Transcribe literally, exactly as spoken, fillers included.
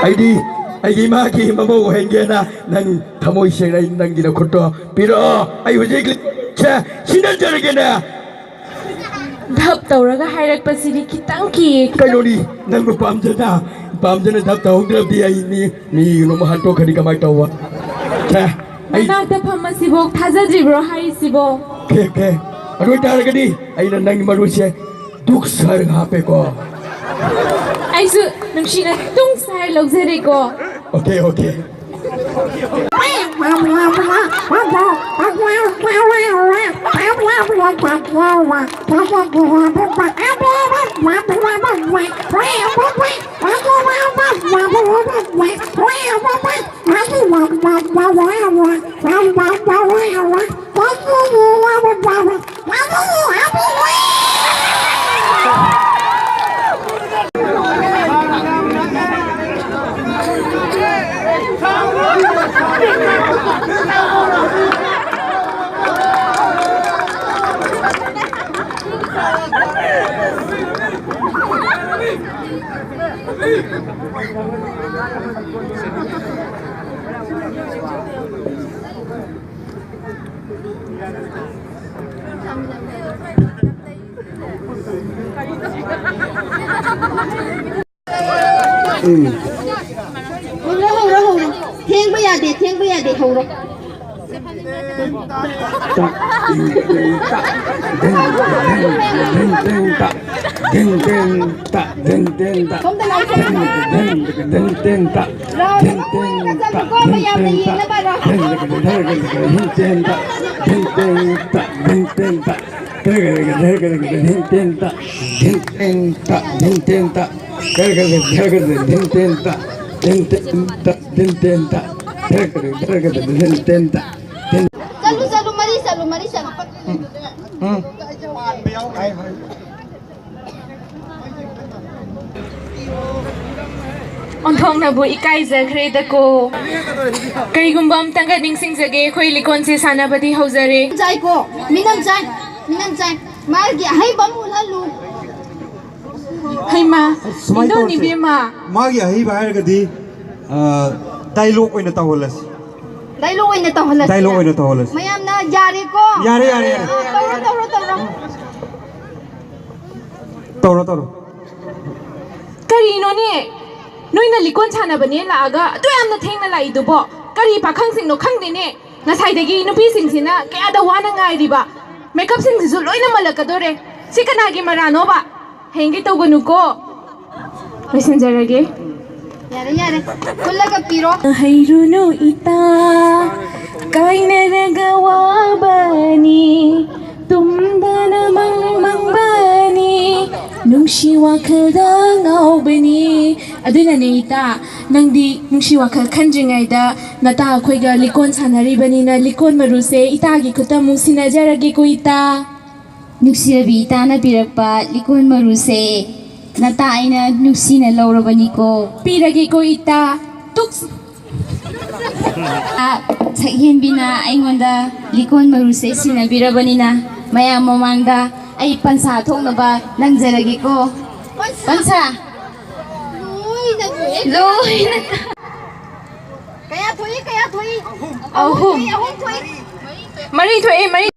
ꯑꯩꯗꯤ ꯑꯩꯒꯤ ꯏꯃꯥꯒꯤ ꯃꯃꯧ ꯑꯣꯏꯍꯟꯒꯦꯅ ꯅꯪ ꯊꯃꯣꯏ ꯁꯦꯡꯅ ꯑꯩ ꯅꯪꯒꯤ ꯅꯈꯨꯠꯇꯣ ꯄꯤꯔꯛꯑꯣ꯫ ꯑꯩ ꯍꯧꯖꯤꯛ ꯁꯦ ꯁꯤꯟꯅꯖꯔꯒꯦꯅꯦ꯫ ꯙꯞ ꯇꯧꯔꯒ ꯍꯥꯏꯔꯛꯄꯁꯤꯗꯤ ꯈꯤꯇꯪ ꯀꯤꯌꯦ꯫ ꯀꯩꯅꯣꯅꯤ, ꯅꯪꯕꯨ ꯄꯥꯝꯖꯅ ꯄꯥꯝꯖꯅ ꯙꯞ ꯇꯧꯍꯧꯗ꯭ꯔꯕꯗꯤ ꯑꯩ ꯃꯤ ꯃꯤ ꯅꯣꯡꯃ ꯍꯟꯇꯣꯛꯈ꯭ꯔꯗꯤ ꯀꯃꯥꯏꯅ ꯇꯧꯕ? ꯁꯦ, ꯑꯩ ꯅꯅꯥꯛꯇ ꯐꯝꯃꯁꯤꯕꯣ ꯊꯥꯖꯗ꯭ꯔꯤꯕ꯭ꯔꯣ ꯍꯥꯏꯔꯤꯁꯤꯕꯣ? ꯐꯦ ꯐꯦ꯫ ꯑꯗꯨ ꯑꯣꯏꯇꯥꯔꯒꯗꯤ ꯑꯩꯅ ꯅꯪꯒꯤ ꯃꯔꯨꯁꯦ ꯗꯨꯛ ꯁꯥꯔꯒ ꯍꯥꯞꯄꯦꯀꯣ꯫ ꯑꯩꯁꯨ ꯅꯨꯡꯁꯤꯅ ꯇꯨꯡ ꯁꯥꯔ ꯂꯧꯖꯔꯦꯀꯣ꯫ Okay okay. ꯎꯝ꯫ ꯍꯧꯔꯣ, ꯍꯧꯔꯣ, ꯍꯧꯔꯣ꯫ ꯊꯦꯡꯕ ꯌꯥꯗꯦ, ꯊꯦꯡꯕ ꯌꯥꯗꯦ, ꯍꯧꯔꯣ꯫ ꯇꯛ, ꯇꯤꯡ, ꯇꯤꯡ, ꯇꯛ, ꯙꯤꯡ, ꯙꯤꯡ, ꯙꯤꯡ, ꯇꯤꯡ, ꯇꯛ, ꯙꯤꯡ, ꯇꯤꯡ, ꯇꯛ, ꯙꯤꯡ, ꯇꯤꯡ, ꯇꯛ, ꯁꯣꯝꯗ ꯂꯥꯎ, ꯁꯣꯝꯗ꯫ ꯙꯤꯡ, ꯙꯤꯡ, ꯙꯤꯡ, ꯇꯤꯡ, ꯇꯛ, ꯔꯥꯎꯟ ꯙꯤꯡ, ꯇꯤꯡ, ꯑꯃꯈꯛ ꯇꯛ, ꯆꯠꯂꯨꯀꯣ, ꯙꯤꯡ, ꯃꯌꯥꯝꯅ ꯇꯤꯡ, ꯇꯛ, ꯌꯦꯡꯅꯕ ꯔꯥꯎꯟ꯫ ꯙꯤꯡ, ꯙꯤꯡ, ꯙꯤꯡ, ꯙꯤꯡ, ꯇꯤꯡ, ꯇꯛ, ꯙꯤꯡ, ꯇꯤꯡ, ꯇꯛ, ꯙꯤꯡ, ꯇꯤꯡ, ꯇꯛ꯫ ꯙꯤꯡ ꯇꯦꯟ ꯇ, ꯙꯤꯡ ꯇꯦꯟ ꯇ, ꯙꯤꯡ ꯇꯦꯟ ꯇ, ꯙꯤꯡ ꯇꯦꯟ ꯇ, ꯙꯤꯡ ꯇꯦꯟ ꯇ, ꯙꯤꯡ ꯇꯦꯟ ꯇ, ꯙꯤꯡ ꯇꯦꯟ ꯇ꯫ ꯆꯠꯂꯨ, ꯆꯠꯂꯨ, ꯃꯔꯤ ꯆꯠꯂꯨ, ꯃꯔꯤ ꯆꯠꯂꯨ꯫ ꯎꯝ꯫ ꯑꯣꯟꯊꯣꯛꯅꯕꯨ ꯏꯀꯥꯏꯖꯈ꯭ꯔꯦꯗꯀꯣ꯫ ꯀꯔꯤꯒꯨꯝꯕ ꯑꯝꯇꯪꯒ ꯅꯤꯡꯁꯤꯡꯖꯒꯦ ꯑꯩꯈꯣꯏ ꯂꯤꯀꯣꯟꯁꯦ ꯁꯥꯟꯅꯕꯗꯤ ꯍꯧꯖꯔꯦ꯫ ꯆꯥꯏꯀꯣ, ꯃꯤꯅꯝ ꯆꯥꯏ, ꯃꯤꯅꯝ ꯆꯥꯏ꯫ ꯃꯥꯒꯤ ꯑꯍꯩꯕ ꯑꯃ ꯎꯠꯍꯜꯂꯨ꯫ ꯍꯩꯃꯥ, ꯁꯨꯃꯥꯏꯅ ꯀꯩꯗꯧꯅꯤ ꯇꯧꯔꯁꯦ꯫ ꯏꯕꯦꯝꯃ? ꯃꯥꯒꯤ ꯑꯍꯩꯕ ꯍꯥꯏꯔꯒꯗꯤ ꯗꯥꯏꯂꯣꯛ ꯑꯣꯏꯅ ꯇꯧꯍꯜꯂꯁꯤ꯫ ꯗꯥꯏꯂꯣꯛ ꯑꯣꯏꯅ ꯇꯧꯍꯜꯂꯁꯤ꯫ ꯗꯥꯏꯂꯣꯛ ꯑꯣꯏꯅ ꯇꯧꯍꯜꯂꯁꯤ꯫ ꯃꯌꯥꯝꯅ ꯌꯥꯔꯦꯀꯣ? ꯌꯥꯔꯦ, ꯌꯥꯔꯦ, ꯌꯥꯔꯦ꯫ ꯑꯥ, ꯇꯧꯔꯣ, ꯇꯧꯔꯣ, ꯇꯧꯔꯣ꯫ ꯇꯧꯔꯣ, ꯇꯧꯔꯣ꯫ ꯀꯔꯤꯅꯣꯅꯦ? ꯅꯣꯏꯅ ꯂꯤꯀꯣꯟ ꯁꯥꯟꯅꯕꯅꯦ ꯂꯥꯛꯑꯒ ꯑꯗꯨ ꯌꯥꯝꯅ ꯊꯦꯡꯅ ꯂꯥꯛꯏꯗꯨꯕꯣ? ꯀꯔꯤ ꯄꯥꯈꯪꯁꯤꯡꯅꯣ ꯈꯪꯗꯦꯅꯦ꯫ ꯉꯁꯥꯏꯗꯒꯤ ꯅꯨꯄꯤꯁꯤꯡꯁꯤꯅ ꯀꯌꯥꯗ ꯋꯥꯅ ꯉꯥꯏꯔꯤꯕ꯫ ꯃꯦꯀꯞꯁꯤꯡꯁꯤꯁꯨ ꯂꯣꯏꯅ ꯃꯜꯂꯛꯀꯗꯣꯔꯦ꯫ ꯁꯤ ꯀꯅꯥꯒꯤ ꯃꯔꯥꯅꯣꯕ? ꯍꯌꯦꯡꯒꯩ ꯇꯧꯒꯅꯨꯀꯣ꯫ ꯂꯣꯏꯁꯤꯟꯖꯔꯒꯦ꯫ ꯌꯥꯔꯦ, ꯌꯥꯔꯦ꯫ ꯈꯨꯜꯂꯒ ꯄꯤꯔꯣ꯫ ꯍꯩꯔꯨꯅꯨ ꯏꯇꯥ, ꯀꯥꯏꯅꯔꯒ ꯋꯥꯕꯅꯤ, ꯇꯨꯝꯗꯅ ꯃꯪ ꯃꯪꯕꯅꯤ, ꯅꯨꯡꯁꯤ ꯋꯥꯈꯜꯗ ꯉꯥꯎꯕꯅꯤ꯫ ꯑꯗꯨꯅꯅꯦ ꯏꯇꯥ, ꯅꯪꯗꯤ ꯅꯨꯡꯁꯤ ꯋꯥꯈꯜ ꯈꯟꯗ꯭ꯔꯤꯉꯩꯗ ꯅꯇꯥ ꯑꯩꯈꯣꯏꯒ ꯂꯤꯀꯣꯟ ꯁꯥꯟꯅꯔꯤꯕꯅꯤꯅ ꯂꯤꯀꯣꯟ ꯃꯔꯨꯁꯦ ꯏꯇꯥꯒꯤ ꯈꯨꯠꯇ ꯑꯃꯨꯛ ꯁꯤꯟꯅꯖꯔꯒꯦꯀꯣ ꯏꯇꯥ꯫ ꯅꯨꯡꯁꯤꯔꯕꯤ ꯏꯇꯥꯅ ꯄꯤꯔꯛꯄ ꯂꯤꯀꯣꯟ ꯃꯔꯨꯁꯦ ꯅꯇꯥ ꯑꯩꯅ ꯅꯨꯡꯁꯤꯅ ꯂꯧꯔꯕꯅꯤꯀꯣ꯫ ꯄꯤꯔꯒꯦꯀꯣ ꯏꯇꯥ꯫ ꯇꯨꯛ꯫ ꯁꯛꯍꯦꯟꯕꯤꯅ ꯑꯩꯉꯣꯟꯗ ꯂꯤꯀꯣꯟ ꯃꯔꯨꯁꯦ ꯁꯤꯟꯅꯕꯤꯔꯕꯅꯤꯅ ꯃꯌꯥꯝ ꯃꯃꯥꯡꯗ ꯑꯩ ꯄꯟꯁꯥ ꯊꯣꯛꯅꯕ ꯅꯪꯖꯔꯒꯦꯀꯣ꯫ ꯄꯟꯁꯥ꯫ ꯂꯣꯏꯅ꯫ ꯀꯌꯥ ꯊꯣꯛꯏ, ꯀꯌꯥ ꯊꯣꯛꯏ? ꯑꯍꯨꯝ꯫ ꯑꯍꯨꯝ ꯊꯣꯛꯏ꯫ ꯃꯔꯤ ꯊꯣꯛꯑꯦ, ꯃꯔꯤ꯫